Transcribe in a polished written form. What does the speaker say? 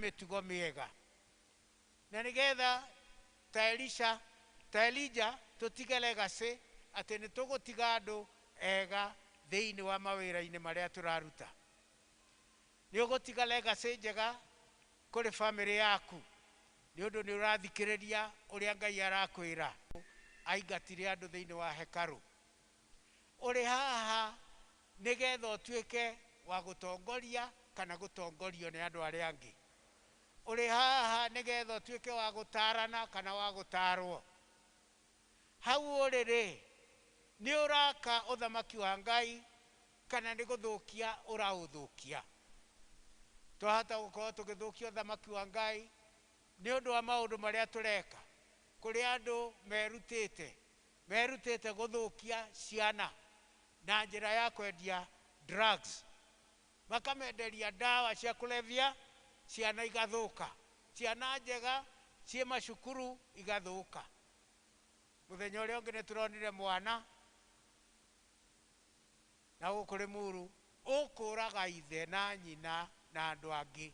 Mĩtugo mĩega na nĩgetha ta Elisha, ta Elija, tũtige legacy atĩ nĩ tũgũtiga andũ ega thĩinĩ wa mawĩra-inĩ marĩa tũraruta. Nĩ ũgũtiga legacy njega kũrĩ bamĩrĩ yaku nĩ ũndũ nĩ ũrathikĩrĩria ũrĩa Ngai arakwĩra. Aingatire andũ thĩinĩ wa hekarũ. Ũrĩ haha nĩgetha ũtuĩke wa gũtongoria kana gũtongorio nĩ andũ arĩa angĩ. Ũrĩ haha nĩgetha ũtuĩke wa gũtarana kana wa gũtarwo. Hau ũrĩ rĩ, nĩ ũraka ũthamaki wa Ngai kana nĩ gũthũkia ũraũthũkia? Twahota gũkorwo tũgĩthũkia ũthamaki wa Ngai nĩ ũndũ wa maũndũ marĩa tũreka. Kũrĩ andũ merutĩte, merutĩte gũthũkia ciana na njĩra ya kwendia drugs. Makamenderia ndawa cia kulevya, ciana igathũka. Ciana njega ciĩ macukuru igathũka. Mũthenya ũrĩa ũngĩ nĩ tũronire mwana na gũkũ Limuru ũkũraga ithe na nyina na andũ angĩ.